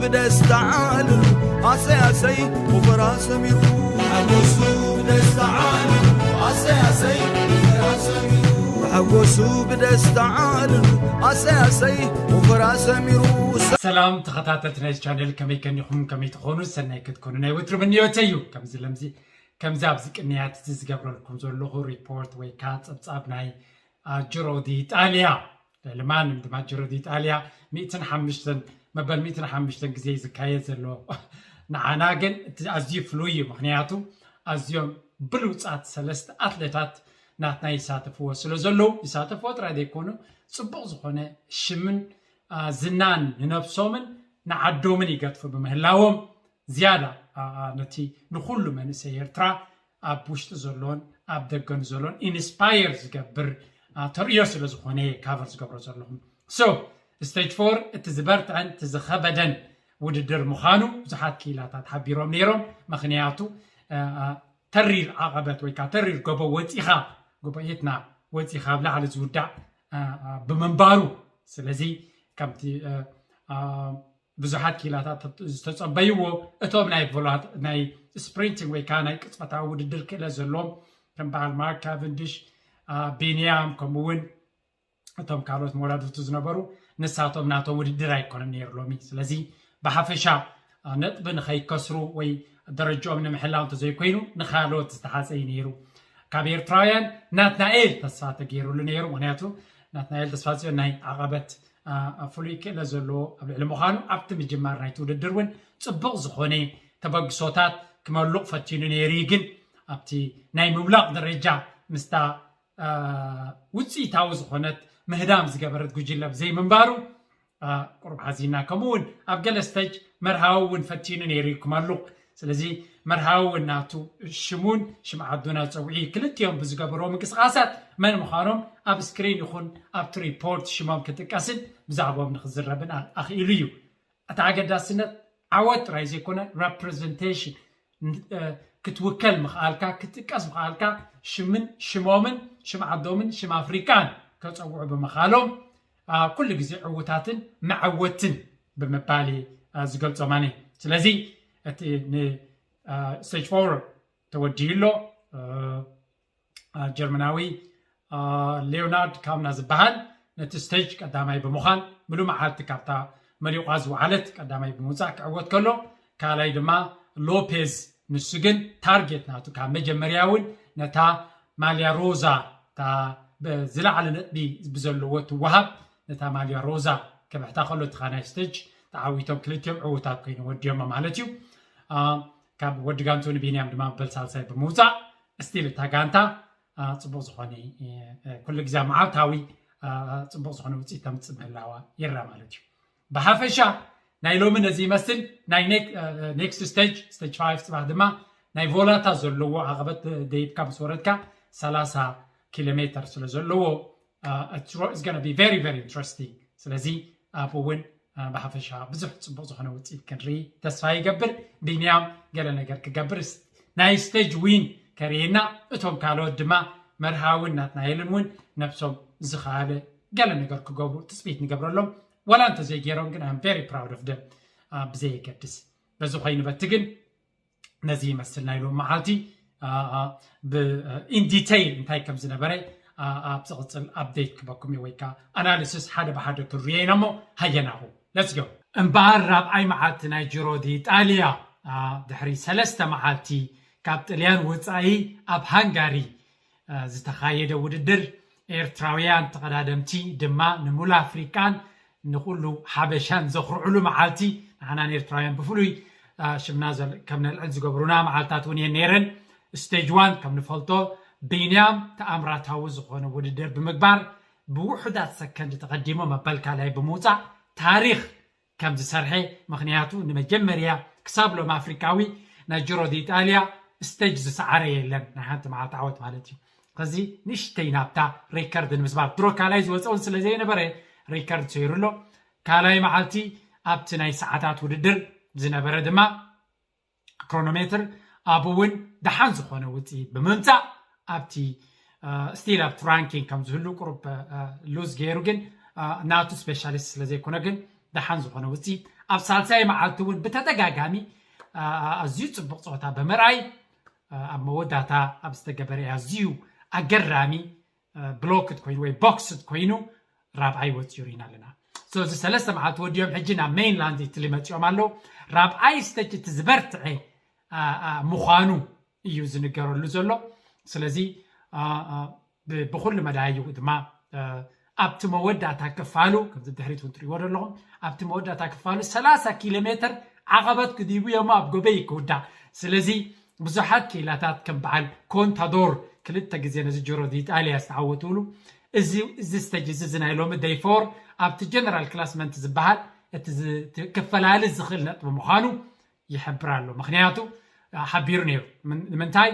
ብደስታ ዓልሉ ኣሰይ ኣሰይ ወፈራ ሰሚሩ ሓጎሱ ብደስታ ዓልሉ ኣሰይ ኣሰይ ወፈራ ሰሚሩ ሓጎሱ ብደስታ ዓልሉ ኣሰይ ኣሰይ ወፈራ ሰሚሩ። ሰላም ተኸታተልቲ ናይ ቻነል፣ ከመይ ከኒኹም? ከመይ ትኾኑ? ሰናይ ክትኮኑ ናይ ወትሩ ምንዮተይ እዩ። ከምዚ ለምዚ ከምዚ ኣብዚ ቅንያት እዚ ዝገብረልኩም ዘለኹ ሪፖርት ወይ ከዓ ፀብፃብ ናይ ጅሮ ዲ ኢጣልያ፣ ልማን ድማ ጅሮ ዲ ኢጣልያ ሚእትን ሓሙሽተን መበል ሚእትን ሓሙሽተን ግዜ ዝካየድ ዘሎ። ንዓና ግን እቲ ኣዝዩ ፍሉይ እዩ። ምክንያቱ ኣዝዮም ብሉፃት ሰለስተ ኣትሌታት ናትና ይሳተፍዎ ስለ ዘለዉ፣ ይሳተፍዎ ጥራይ ዘይኮኑ ፅቡቕ ዝኾነ ሽምን ዝናን ንነብሶምን ንዓዶምን ይገድፉ ብምህላዎም ዝያዳ ነቲ ንኩሉ መንእሰይ ኤርትራ ኣብ ውሽጢ ዘሎን ኣብ ደገን ዘሎን ኢንስፓየር ዝገብር ተርእዮ ስለ ዝኾነ ካቨር ዝገብሮ ዘለኹ። So ስቴጅ ፎር እቲ ዝበርትዐን እቲ ዝኸበደን ውድድር ምዃኑ ብዙሓት ክኢላታት ሓቢሮም ነይሮም። ምኽንያቱ ተሪር ዓቐበት ወይ ከዓ ተሪር ጎቦ ወፂኻ፣ ጎቦ ኤትና ወፂኻ ኣብ ላዕሊ ዝውዳእ ብምንባሩ፣ ስለዚ ከምቲ ብዙሓት ክኢላታት ዝተፀበይዎ እቶም ናይ ቮላት ናይ ስፕሪንቲንግ ወይ ከዓ ናይ ቅፅበታዊ ውድድር ክእለት ዘለዎም ከም በዓል ማርክ ካቨንድሽ፣ ቢንያም ከምኡ እውን እቶም ካልኦት መወዳድርቱ ዝነበሩ ንሳቶም ናቶም ውድድር ኣይኮነን ነይሩ ሎሚ። ስለዚ ብሓፈሻ ነጥቢ ንኸይከስሩ ወይ ደረጃኦም ንምሕላው እንተዘይኮይኑ ንካልኦት ዝተሓፀ እዩ ነይሩ። ካብ ኤርትራውያን ናትናኤል ተስፋ ተገይሩሉ ነይሩ። ምክንያቱ ናትናኤል ተስፋ ናይ ዓቐበት ፍሉይ ክእለት ዘለዎ ኣብ ልዕሊ ምዃኑ ኣብቲ ምጅማር ናይቲ ውድድር እውን ፅቡቕ ዝኾነ ተበግሶታት ክመሉቕ ፈቲኑ ነይሩ እዩ። ግን ኣብቲ ናይ ምምላቕ ደረጃ ምስታ ውፅኢታዊ ዝኾነት ምህዳም ዝገበረት ጉጅለ ብዘይምንባሩ ቁሩብ ሓዚና። ከምኡ እውን ኣብ ገለ ስተጅ መርሃዊ እውን ፈቲኑ ነይሩ ክመሉቕ። ስለዚ መርሃዊ እውን ናቱ ሽሙን ሽም ዓዱን ኣፀውዒ ክልቲኦም ብዝገበርዎ ምንቅስቃሳት መን ምዃኖም ኣብ ስክሪን ይኹን ኣብቲ ሪፖርት ሽሞም ክጥቀስን ብዛዕባኦም ንክዝረብን ኣኽኢሉ እዩ። እቲ ኣገዳስነት ዓወት ጥራይ ዘይኮነ ሬፕሬዘንቴሽን ክትውከል ምኽኣልካ፣ ክትጥቀስ ምኽኣልካ፣ ሽምን ሽሞምን ሽም ዓዶምን ሽም ኣፍሪቃን ከፀውዑ ብምኻሎም ኩሉ ግዜ ዕውታትን መዐወትን ብምባል ዝገልፆም ኣነ። ስለዚ እቲ ንስቴጅ ፎር ተወዲኡ ኣሎ። ጀርመናዊ ሌዮናርድ ካምና ዝበሃል ነቲ ስቴጅ ቀዳማይ ብምዃን ምሉ መዓልቲ ካብታ መሊቋ ዝወዓለት ቀዳማይ ብምውፃእ ክዕወት ከሎ፣ ካልኣይ ድማ ሎፔዝ፣ ንሱ ግን ታርጌት ናቱ ካብ መጀመርያ እውን ነታ ማልያ ሮዛ ዝለዓለ ነጥቢ ብዘለዎ ትወሃብ ነታ ማልያ ሮዛ ክብሕታ ከሎ እቲ ካልኣይ ስቴጅ ተዓዊቶም ክልቲኦም ዕውታት ኮይኖም ወዲኦሞ ማለት እዩ። ካብ ወዲ ጋንቱ ንቢንያም ድማ መበል ሳልሳይ ብምውፃእ ስቲል እታ ጋንታ ፅቡቅ ዝኾነ ኩሉ ግዜ መዓልታዊ ፅቡቅ ዝኾነ ውፅኢት ተምፅእ ምህላዋ ይረኣ ማለት እዩ። ብሓፈሻ ናይ ሎሚ ነዚ ይመስል። ናይ ኔክስት ስቴጅ ስቴጅ ፋይቭ ፅባሕ ድማ ናይ ቮላታ ዘለዎ ዓቐበት ደይብካ ምስ ወረድካ ሰላሳ ኪሎ ሜትር ስለ ዘለዎ it's gonna be very very interesting። ስለዚ ኣብኡ እውን ብሓፈሻ ብዙሕ ፅቡቅ ዝኾነ ውፅኢት ክንርኢ ተስፋ ይገብር። ቢንያም ገለ ነገር ክገብር ናይ ስቴጅ ዊን ከርእየና፣ እቶም ካልኦት ድማ መርሃውን ናትናኤልን እውን ነብሶም ዝኸኣለ ገለ ነገር ክገብሩ ትፅቢት ንገብረሎም። ዋላ እንተዘይገይሮም ግን I'm very proud of them። ብዘየገድስ በዚ ኮይኑ በቲ ግን ነዚ ይመስል ናይ ሎም መዓልቲ in detail እንታይ ከም ዝነበረ ኣብ ዝቕፅል ኣፕዴት ክበኩም እዩ ወይ ከዓ ኣናሊሲስ ሓደ ብሓደ ክንሪኦ ኢና እሞ ሃየናኹ let's go። እምበኣር ራብዓይ መዓልቲ ናይ ጅሮ ዲ ኢጣልያ ድሕሪ ሰለስተ መዓልቲ ካብ ጥልያን ወፃኢ ኣብ ሃንጋሪ ዝተኻየደ ውድድር ኤርትራውያን ተቐዳደምቲ ድማ ንሙሉ ኣፍሪቃን ንኩሉ ሓበሻን ዘኹርዕሉ መዓልቲ ንዓና ንኤርትራውያን ብፍሉይ ሽምና ከም ነልዕል ዝገብሩና መዓልታት እውን እየን ነይረን። ስቴጅ ዋን ከም ንፈልጦ ቢንያም ተኣምራታዊ ዝኾነ ውድድር ብምግባር ብውሑዳት ሰከንድ ተቐዲሞ መበል ካልኣይ ብምውፃእ ታሪኽ ከም ዝሰርሐ፣ ምኽንያቱ ንመጀመርያ ክሳብ ሎም ኣፍሪቃዊ ናይ ጅሮ ዲ ኢጣልያ ስቴጅ ዝሰዓረ የለን ናይ ሓንቲ መዓልቲ ዓወት ማለት እዩ። ከዚ ንእሽተይ ናብታ ሪከርድ ንምስባር ድሮ ካልኣይ ዝወፀ እውን ስለ ዘይነበረ ሪከርድ ሰይሩ ኣሎ። ካልኣይ መዓልቲ ኣብቲ ናይ ሰዓታት ውድድር ዝነበረ ድማ ክሮኖሜትር ኣብኡ እውን ደሓን ዝኾነ ውፅኢት ብምምፃእ ኣብቲ ስቲል ኣብቲ ራንኪንግ ከም ዝህሉ ቁሩብ ሉዝ ገይሩ ግን ናቱ ስፔሻሊስት ስለ ዘይኮነ ግን ደሓን ዝኾነ ውፅኢት ኣብ ሳልሳይ መዓልቲ እውን ብተደጋጋሚ ኣዝዩ ፅቡቕ ፀወታ ብምርኣይ ኣብ መወዳእታ ኣብ ዝተገበረ ኣዝዩ ኣገራሚ ብሎክድ ኮይኑ ወይ ቦክስድ ኮይኑ ራብዓይ ወፂኡ ርኢና ኣለና። እዚ ሰለስተ መዓልቲ ወዲኦም ሕጂ ናብ ሜይንላንድ ኢትሊ መፂኦም ኣለዉ። ራብዓይ ስተጅ እቲ ዝበርትዐ ምዃኑ እዩ ዝንገረሉ ዘሎ። ስለዚ ብኩሉ መዳዩ ድማ ኣብቲ መወዳእታ ክፋሉ ከምዚ ድሕሪት እውን ትሪእዎ ዘለኹም ኣብቲ መወዳእታ ክፋሉ ሰላሳ ኪሎ ሜትር ዓቐበት ክድይቡ እዮም ኣብ ጎበይ ክውዳእ። ስለዚ ብዙሓት ክኢላታት ከም በዓል ኮንታዶር ክልተ ግዜ ነዚ ጅሮ ዲኢጣልያ ዝተዓወትሉ እዚ እዚ ስተጅ እዚ ናይ ሎሚ ደይ ፎር ኣብቲ ጀነራል ክላስመንት ዝበሃል እቲ ክፈላለ ዝኽእል ነጥቢ ምዃኑ ይሕብር ኣሎ። ምክንያቱ ሓቢሩ ነይሩ። ንምንታይ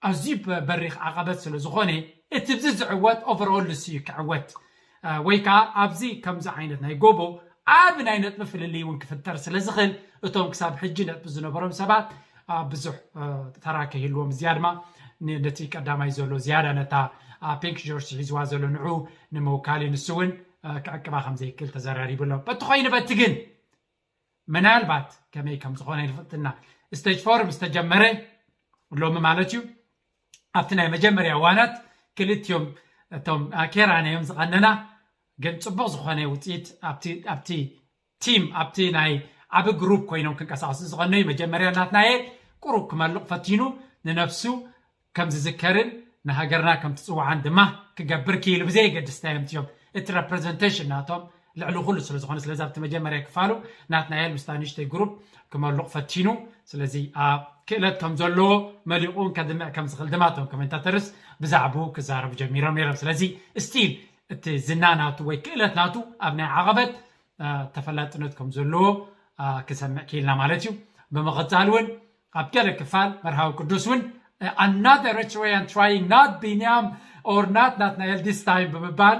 ኣዝዩ በሪኽ ዓቐበት ስለ ዝኾነ እቲ ብዚ ዝዕወት ኦቨርኦል ንሱ እዩ ክዕወት ወይ ከዓ ኣብዚ ከምዚ ዓይነት ናይ ጎቦ ዓብ ናይ ነጥቢ ፍልልይ እውን ክፍጠር ስለ ዝኽእል እቶም ክሳብ ሕጂ ነጥቢ ዝነበሮም ሰባት ብዙሕ ተራ ከይህልዎም እዚኣ ድማ ነቲ ቀዳማይ ዘሎ ዝያዳ ነታ ፒንክ ጀርሲ ሒዝዋ ዘሎ ንዑ ንምውካል እዩ። ንሱ እውን ክዕቅባ ከም ዘይክእል ተዘራሪቡ ኣሎ። በቲ ኮይኑ በቲ ግን ምናልባት ከመይ ከም ዝኾነ ይፈልጥና ስቴጅ ፎር ምስ ተጀመረ ሎሚ ማለት እዩ ኣብቲ ናይ መጀመርያ ዋናት ክልቲኦም እቶም ኬራን እዮም ዝቐነና ግን ፅቡቕ ዝኾነ ውፅኢት ኣብቲ ቲም ኣብቲ ናይ ዓቢ ግሩፕ ኮይኖም ክንቀሳቀሱ ዝቐነዩ መጀመርያ ናትናኤል ቁሩብ ክመልቕ ፈቲኑ ንነፍሱ ከም ዝዝከርን ንሃገርና ከም ትፅዋዓን ድማ ክገብር ክኢሉ ብዘየገድስ እንታይ እዮም እትዮም እቲ ረፕረዘንቴሽን ናቶም ልዕሊ ኩሉ ስለ ዝኾነ ስለዚ ኣብቲ መጀመርያ ክፋሉ ናትናኤል ምስታ ንእሽተይ ግሩፕ ክመልቕ ፈቲኑ ስለዚ ክእለት ከም ዘለዎ መሊቑ ከድምዕ ከም ዝኽእል ድማ እቶም ኮሜንታተርስ ብዛዕባኡ ክዛረቡ ጀሚሮም ነይሮም ስለዚ ስቲል እቲ ዝና ናቱ ወይ ክእለት ናቱ ኣብ ናይ ዓቐበት ተፈላጥነት ከም ዘለዎ ክሰምዕ ክኢልና ማለት እዩ ብምቕፃል እውን ኣብ ገለ ክፋል መርሃዊ ቅዱስ እውን another Eritrean trying not ቢንያም or not ናትናኤል this time ብምባል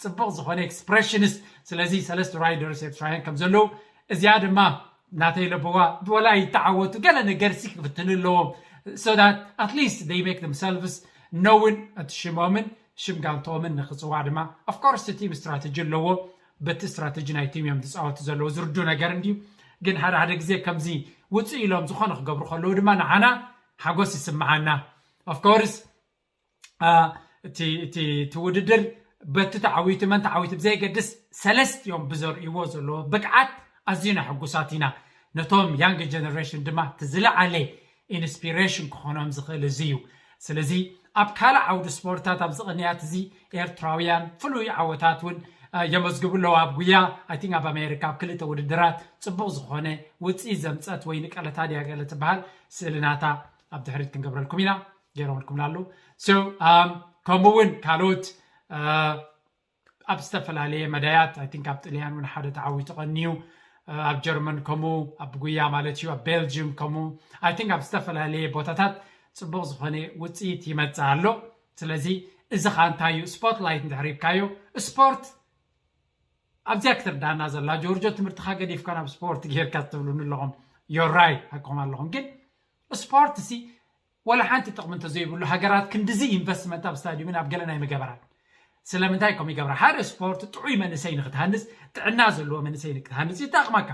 ፅቡቕ ዝኾነ expressionist ስለዚ ሰለስተ ራይደርስ ኤርትራውያን ከም ዘለዉ እዚኣ ድማ ናተይ ለበዋ ወላ ይተዓወቱ ገለ ነገር ሲ ክፍትኑ ኣለዎም so that at least they make themselves known እቲ ሽሞምን ሽም ጋንቶምን ንክፅዋዕ ድማ of course እቲ ቲም ስትራተጂ ኣለዎ በቲ ስትራተጂ ናይ ቲም እዮም ዝፃወቱ ዘለዉ ዝርዱ ነገር እንድዩ ግን ሓደ ሓደ ግዜ ከምዚ ውፅእ ኢሎም ዝኾነ ክገብሩ ከለዉ ድማ ንዓና ሓጎስ ይስምዓና of course እቲ ውድድር በቲ ተዓዊቱ መን ተዓዊቱ ብዘየገድስ ሰለስቲኦም ብዘርእይዎ ዘለዎ ብቅዓት ኣዝዩና ሕጉሳት ኢና ነቶም young generation ድማ ዝለዓለ ኢንስፒሬሽን ክኾኖም ዝኽእል እዚ እዩ ስለዚ ኣብ ካልእ ዓውዲ ስፖርታት ኣብዚ ቅንያት እዚ ኤርትራውያን ፍሉይ ዓወታት እውን የመዝግቡ ኣለዉ ኣብ ጉያ ኣይቲንክ ኣብ ኣሜሪካ ኣብ ክልተ ውድድራት ፅቡቕ ዝኾነ ውፅኢት ዘምፀት ወይ ንቀለታ ድያ ገለ ትበሃል ስእሊ ናታ ኣብ ድሕሪት ክንገብረልኩም ኢና ገይሮምልኩም ኣለዉ ከምኡ እውን ካልኦት ኣብ ዝተፈላለየ መዳያት ኣይቲንክ ኣብ ጥልያን እውን ሓደ ተዓዊቱ ቀንዩ ኣብ ጀርመን ከምኡ ኣብ ጉያ ማለት እዩ ኣብ ቤልጅም ከምኡ ኣይቲንክ ኣብ ዝተፈላለየ ቦታታት ፅቡቕ ዝኾነ ውፅኢት ይመፅእ ኣሎ ስለዚ እዚ ከዓ እንታይ እዩ ስፖትላይት እንድሕር ሂብካዮ ስፖርት ኣብዚኣ ክትርዳና ዘላ ጆርጆ ትምህርትካ ገዲፍካ ናብ ስፖርት ጌርካ ትብሉኒ ኣለኹም ዮራይ ኣኮም ኣለኹም ግን ስፖርት ሲ ወላ ሓንቲ ጥቕሚ እንተዘይብሉ ሃገራት ክንድዚ ኢንቨስትመንት ኣብ ስታዲዩምን ኣብ ገለ ናይ ምገበራን ስለምንታይ ከም ይገብራ ሓደ ስፖርት ጥዑይ መንእሰይ ንክትሃንፅ ጥዕና ዘለዎ መንእሰይ ንክትሃንፅ ይጠቕመካ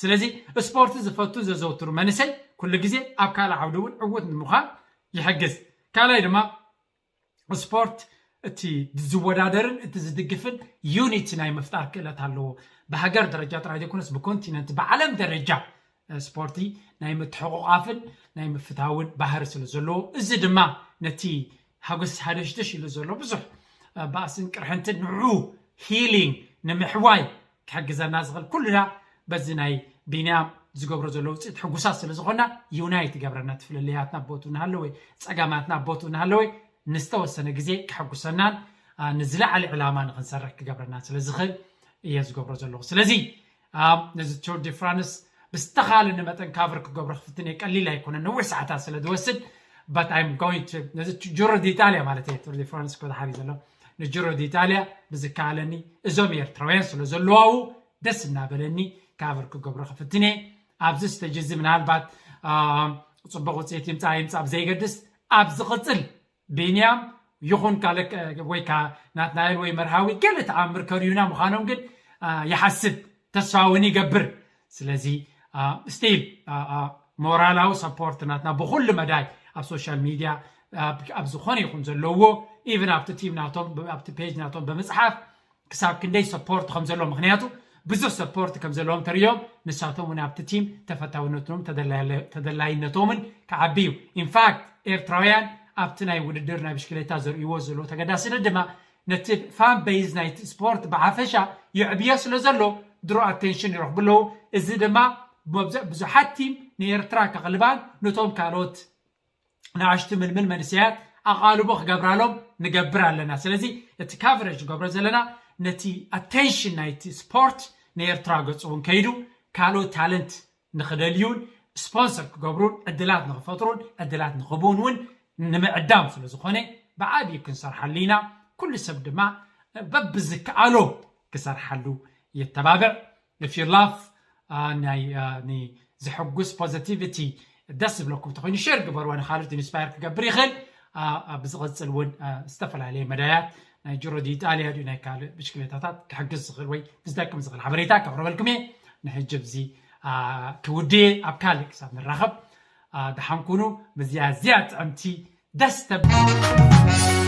ስለዚ ስፖርት ዝፈቱ ዘዘውትሩ መንእሰይ ኩሉ ግዜ ኣብ ካልእ ዓውዲ እውን ዕውት ንምዃን ይሕግዝ ካልኣይ ድማ ስፖርት እቲ ዝወዳደርን እቲ ዝድግፍን ዩኒቲ ናይ ምፍጣር ክእለት ኣለዎ ብሃገር ደረጃ ጥራይ ዘይኮነስ ብኮንቲነንት ብዓለም ደረጃ ስፖርቲ ናይ ምትሕቑቓፍን ናይ ምፍታውን ባህሪ ስለ ዘለዎ እዚ ድማ ነቲ ሃጎስ ሃደሽደሽ ኢሉ ዘሎ ብዙሕ ባእስን ቅርሕንትን ንዑ ሂሊንግ ንምሕዋይ ክሕግዘና ዝኽእል ኩልና በዚ ናይ ቢንያም ዝገብሮ ዘሎ ውፅኢት ሕጉሳት ስለ ዝኾና ዩናይት ይገብረና ትፍልልያትና ቦቱ እናሃለወ ፀገማትና ቦቱ እናሃለወ ንዝተወሰነ ግዜ ክሕጉሰናን ንዝለዓለ ዕላማ ንክንሰርሕ ክገብረና ስለ ዝኽእል እየ ዝገብሮ ዘለኹ ስለዚ ነዚ ቱር ዲ ፍራንስ ብዝተኻለኒ መጠን ካቨር ክገብሮ ክፍትን እየ ቀሊል ኣይኮነ ነዊሕ ሰዓታት ስለ ዝወስድ but I'm going to ነዚ ጁሮ ዲኢጣልያ ማለት እየ ቱር ዲ ፍራንስ ኮ ዝሓሪ ዘሎ ንጁሮ ዲኢጣልያ ብዝከኣለኒ እዞም ኤርትራውያን ስለ ዘለዋው ደስ እናበለኒ ካቨር ክገብሮ ክፍትን እየ ኣብዚ ስተጅ እዚ ምናልባት ፅቡቅ ውፅኢት ይምፃእ ይምፃእ ብዘይገድስ ኣብ ዝቕፅል ቢንያም ይኹን ካልእ ወይ ከዓ ናትናኤል ወይ መርሃዊ ገለ ተኣምር ከርእዩና ምዃኖም ግን ይሓስብ ተስፋ እውን ይገብር። ስለዚ ስቲል ሞራላዊ ሰፖርት ናትና ብኩሉ መዳይ ኣብ ሶሻል ሚድያ ኣብ ዝኾነ ይኹን ዘለዎ ኢቨን ኣብቲ ቲም ናቶም ኣብቲ ፔጅ ናቶም ብምፅሓፍ ክሳብ ክንደይ ሰፖርት ከም ዘሎ ምክንያቱ ብዙሕ ሰፖርት ከም ዘለዎም ተርእዮም ንሳቶም እውን ኣብቲ ቲም ተፈታውነቶምን ተደላይነቶምን ክዓቢ እዩ። ኢንፋክት ኤርትራውያን ኣብቲ ናይ ውድድር ናይ ብሽክሌታ ዘርእይዎ ዘለዉ ተገዳስነት ድማ ነቲ ፋን ቤዝ ናይቲ ስፖርት ብሓፈሻ ይዕብዮ ስለ ዘሎ ድሮ ኣቴንሽን ይረኽቡ ኣለዉ። እዚ ድማ ብዙሓት ቲም ንኤርትራ ከቕልባን ነቶም ካልኦት ንኣሽቱ ምልምል መንእሰያት ኣቓልቦ ክገብራሎም ንገብር ኣለና። ስለዚ እቲ ካቨሬጅ ንገብሮ ዘለና ነቲ ኣቴንሽን ናይቲ ስፖርት ንኤርትራ ገጹ እውን ከይዱ ካልኦት ታለንት ንኽደልዩን ስፖንሰር ክገብሩን ዕድላት ንኽፈጥሩን ዕድላት ንኽህቡን እውን ንምዕዳም ስለ ዝኾነ ብዓብዩ ክንሰርሓሉ ኢና። ኩሉ ሰብ ድማ በብዝከኣሎ ክሰርሓሉ የተባብዕ። If you love ናይ ዘሕጉስ ፖዘቲቪቲ ደስ ዝብለኩም እንተኮይኑ ሸር ግበርዎ ንካልኦት ኢንስፓየር ክገብር ይኽእል። ብዝቐፅል እውን ዝተፈላለየ መዳያት ናይ ጅሮ ዲኢጣልያ ድዩ ናይ ካልእ ብሽክሌታታት ክሕግዝ ዝኽእል ወይ ብዝጠቅም ዝኽእል ሓበሬታ ከቕርበልኩም እየ። ንሕጂ ብዚ ክውድየ ኣብ ካልእ ክሳብ ንራኸብ ደሓን ኩኑ። ብዚኣ እዚኣ ጥዕምቲ ደስ ተብል